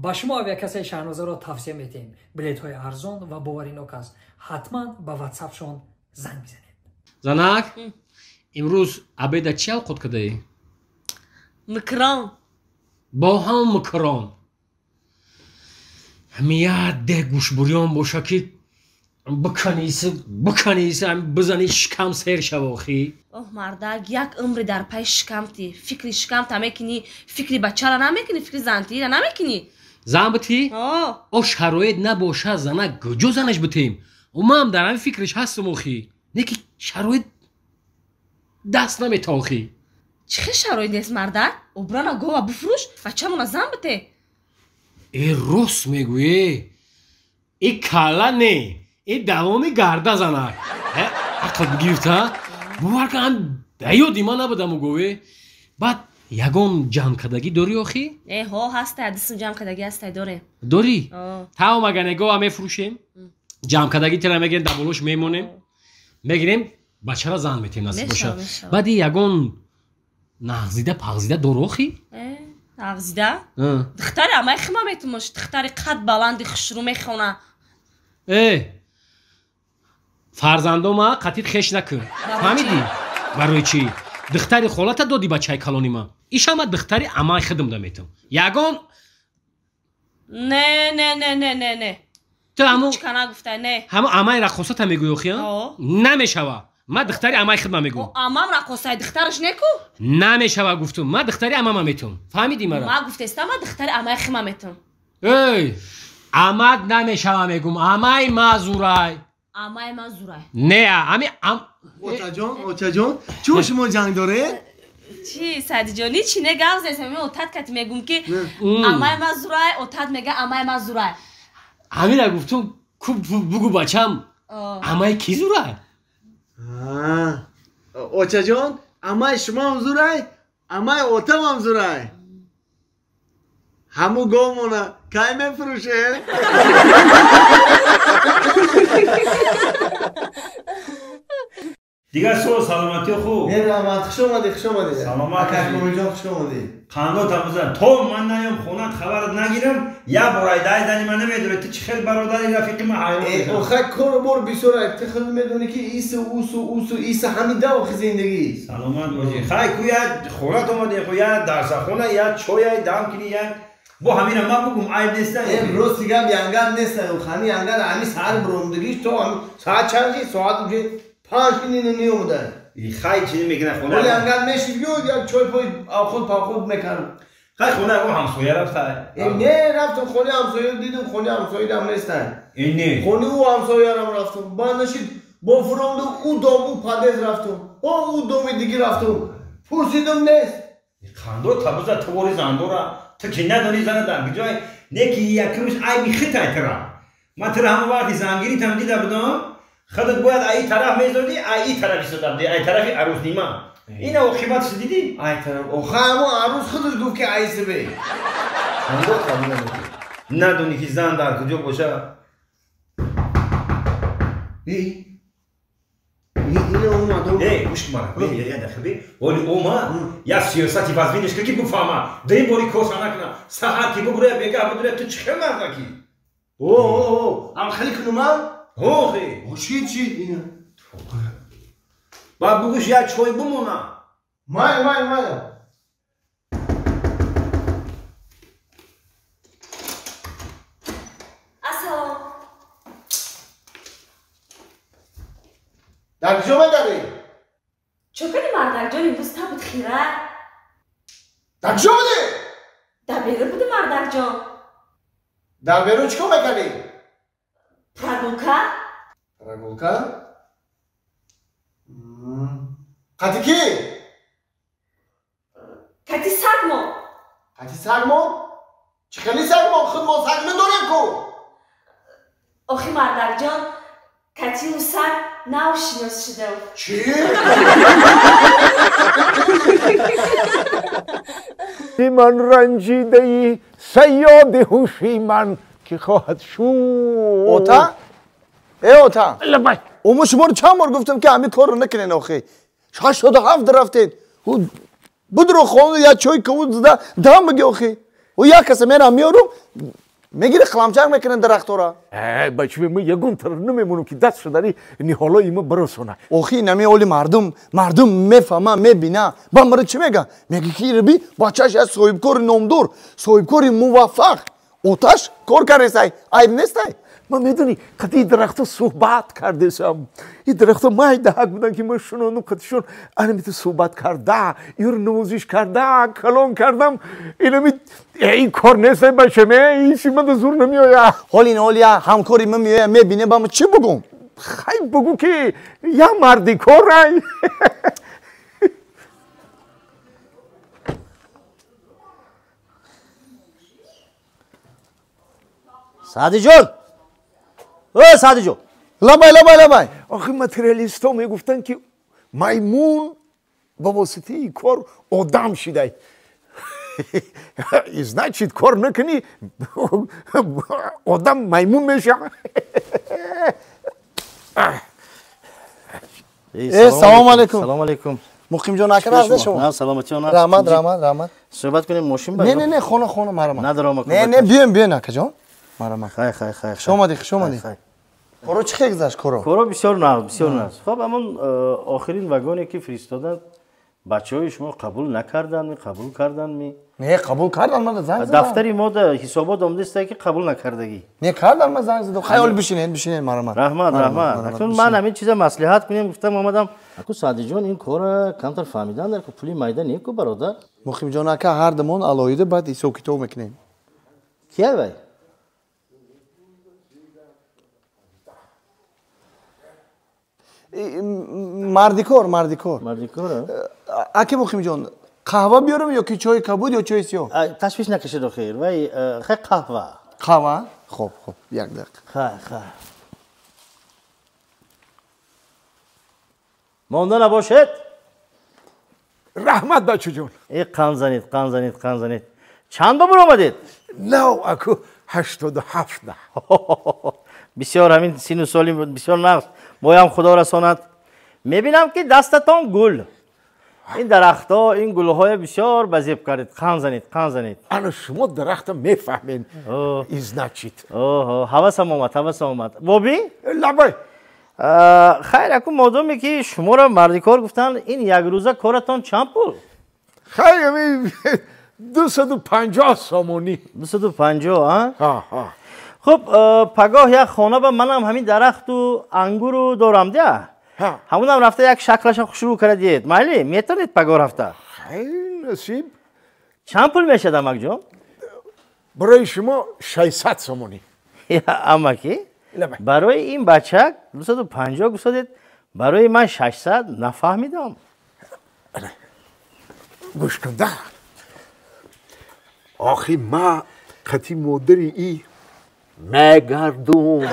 Ба шумо авиакассаи Шаҳнозаро тавсия медиҳем. Билетҳои арзон ва боваринок аст. Ҳатман ба ватсапшон занг бизанед. Занак, имрӯз обеда чӣ авқот кардаӣ? Микрон. Бо ҳам микрон. Ҳами як деҳ гӯшбурён боша ки биканиси, биканиси, ҳами бизани шикам сер шава охӣ. Оҳ, мардак, як умри дар пай шикамти. Фикри шикамта мекунӣ, фикри бачара намекунӣ, фикри зантиира намекунӣ. Зан битӣ? О, шароит набоша, занак куҷо занаш битем? Ман дар ҳамин фикраш ҳастам охӣ. Не ки шароит даст намета охӣ. Чӣ хел шароит нест, мардак? Обрана гова бифурӯш, бачамона зан бите. Э, рост мегӯе. И калла не, и давоми гарда занак. Ақл бигирифта? Бовар кун, да ёди ман набудаму гове. Баъд ягон ҷамъкардагӣ дорӣ охӣ? Э, ҳо, ҳастай, дисм ҷамъкардагӣ ҳастай, дорем. Дорӣ? Тамом, агар негова мефурӯшем, ҷамъкардагӣ тира мегирем, дар болош мемонем, мегирем, бачара зан метем, насиб боша. Баъди ягон нағзида пағзида дорӣ охӣ? Нағзида? Духтари амай хима метумош, духтари қад баланди хушрӯ мехона. Э, фарзандома қатит хеш накун. Фаҳмидӣ? Барои чӣ? Духтари холата доди бачаи калони ман. Ишама духтари амай хидм да метум. Ягон Не, не, не, не, не, не. Ту ҳаму Чика нагуфтай, не. Ҳаму амай раққосата мегӯӣ охи, Намешава. Ман духтари амай хидма мегӯм. Амам раққосай, духтараш неку? Намешава гуфтум. Ман духтари амама метум. Фаҳмидӣ мара? Ман гуфтестам, ман духтари амай хидма метум. Эй, амад намешава мегӯм. Амай мазурай. Амай мазурай. Не, ами ам Очаҷон, очаҷон, чун шумо ҷанг доред? Чӣ, Саъдиҷон, ҳичи не, гап зесам, отат кати мегӯм ки амай мазурай, отат мега амай мазурай. Ҳамина гуфтум, ку бугу бачам, амай ки зурай? Очаҷон, амай шумоам зурай, амай отамам зурай. Ҳаму говмона кай мефурӯшед? Дигар суол, саломатӣ хуб? Не, раҳмат, хуш омадӣ, хуш омадӣ. Саломат. Акакомиҷон, хуш омадӣ. Қандотам бизан. То ман наём хонат хабарат нагирам, як бор айдаи зани ман намедонӣ. Ту чӣ хел бародари рафиқи ман ҳайрон мешавам. Охай кору бор бисёр ай. Ту худ медонӣ ки ису, усу, усу, иса ҳами давохи зиндагӣ. Саломат бошӣ. Хай ку як хонат омадӣ, ху як дарсахона, як чой дам кунӣ, як бо ҳамина ман бугум айб неста. Э, рости гап янгар неста. Ҳами янгар ҳами саҳар буромдагиш то соат чанд шид? Соат уже 5 нина неомада. Хай чизи мекунад хона. Оли ангар мешид ё як чой пой авход павход мекард. Хай хона ягон ҳамсоя рафта. Э, не, рафтам хонаи ҳамсоя, дидам хонаи ҳамсоядам нестай. Э, не. Хонаи ӯ ҳамсоярам рафтам. Баъд нашид бо фуромду ӯ дом, ӯ подъезд рафтам. О, ӯ доми диги рафтам. Пурсидам нест. Қандо табуза тувори зандора. Ту ки надонӣ зана дар куҷой? Не ки якумш айби хитай тира. Ман тира ҳама вақти зангиритам дида будам. Худат бояд ай тараф мезодӣ, ай тараф истода будӣ, ай тарафи арӯснима. Ина оқибатш дидӣ? Ай тараф. Оха ҳамо арӯс худаш гуфт ки ай сибе. Қандо қабул намекунӣ. Надонӣ ки зан дар куҷо боша. Ина омад. Э, гӯш кун мара. Бе, я дахил бе. Оли омад, як сиёсати вазбинеш кар ки бифаҳма. Дуюм бори корша накуна. Саҳар ки бубура, бегаҳ бубура, ту чӣ хел мардаки? О, о, о, ам хеле кунумам? Охи. О, чӣ, чӣ, ина. Баъд бугӯш як чой бимона. Май, май, май. Ассалом. Дар куҷо медарӣ? Чо кунӣ, мардакҷон, имрӯз табут хира? Дар куҷо будӣ? Дар берун будӣ, мардакҷон. Дар берун чӣ кор мекардӣ? Прогулка? Прогулка? Қати ки? Кати сагмо. Қати сагмо? Чӣ хели сагмо? Худ мо саг надорем ку. Охи, мардакҷон, кати ӯ саг нав шинос шудам. Чӣ? Ман ранҷидаи саёди ҳуши ман ки хоҳад шуд. Ота? Э, ота. Лабай. Омо шуморо чанд бор гуфтам ки ҳамин корро накунед охи. 87 рафтед. Будро хона як чой кавуд зада дам биги охи. Ӯ як каса мерам меорум, мегире қиламчак мекунад дарахтора. Бача, ман ягон тараф намемонам ки даст шудари ниҳолои ма баросона. Охи нами оли мардум, мардум мефаҳма, мебина. Ба мара чӣ мега? Мега ки раби бачаш як соҳибкори номдор, соҳибкори муваффақ. Оташ кор кардесай, айб нестай. Ман медонӣ, қати дарахто суҳбат кардесам. И дарахто майдаҳак буданд ки ман шунонум қатишон анамита суҳбат карда, юро навозиш карда, калон кардам. Инами ин кор нестай бачаме, ин шимада зур намеоя. Ҳол ин ҳол я ҳамкори ман меоя, мебине, ба ман чӣ бугум? Хай бугу ки я марди корай. Саъдиҷон! Э, Саъдиҷон! Лабай, лабай, лабай. Охи материалистҳо мегуфтанд ки маймун ба воситаи кор одам шидай. И значит, кор накунӣ, одам маймун мешавад. Э, салом алейкум. Салом алейкум. Муқимҷон ака, разда шумо? На, саломатӣ она. Раҳмат, раҳмат, раҳмат. Суҳбат кунем мошин ба? Не, не, не, хона, хона, марҳамат. Надорам. Не, не, биёем, биёем акаҷон. Марҳамат. Хай, хай, хай. Хуш омадӣ, хуш омадӣ. Коро чӣ хел гузашт коро? Коро бисёр нағз, бисёр нағз. Хоб, ҳамон охирин вагоне ки фиристоданд, бачаҳои шумо қабул накарданд, қабул карданд? Не, қабул карданд, ман занг задам. Дафтари мо да ҳисобот омадааст ки қабул накардагӣ. Не, карданд, ман занг задам. Хай, ҳол бишинед, бишинед, марҳамат. Раҳмат, раҳмат. Акнун ман ҳамин чиза маслиҳат кунем гуфтам омадам. Аку Саъдиҷон, ин кора камтар фаҳмидан дар ку пули майда не ку бародар. Муқимҷон ака, ҳар дамон алоҳида баъд ҳисоб китоб мекунем. Кия вай? Мардикор, мардикор. Мардикор? Аки Муқимҷон, қаҳва биёрам ё ки чойи кабуд ё чойи сиёҳ? Ташвиш накашед охир. Вай, хай қаҳва. Қаҳва? Хоб, хоб, як дақиқа. Хай, хай. Монда набошед? Раҳмат, бачаҷон. Э, қанд занед, қанд занед, қанд занед. Чанд ба буромадед? Нав аку 87 да. Бисёр ҳамин сину соли бисёр нағз. Моям худо расонад. Мебинам ки дастатон гул. Ин дарахтҳо, ин гулҳое бисёр ба зеб кардед. Қанд занед, қанд занед. Ана шумо дарахта мефаҳмед. И значит. Оҳо, ҳавасам омад, ҳавасам омад. Боби? Лабай. Хайр, аку модоме ки шуморо мардикор гуфтанд, ин якрӯза коратон чанд пул? Хайр, ами 250 сомонӣ. 250, а? Ҳа, ҳа. Хуб, пагоҳ як хона ба манам ҳамин дарахту ангуру дорам дия. Ҳамунам рафта як шаклаша хушрӯ карда диед. Майли, метавонед пагоҳ рафта? Хайр, насиб. Чанд пул мешад, амакҷон? Барои шумо 600 сомонӣ. Амаки? Барои ин бачак 250 гусодед, барои ман 600, нафаҳмидам. Гӯш кун да. Охи ма қати модари и мегардум.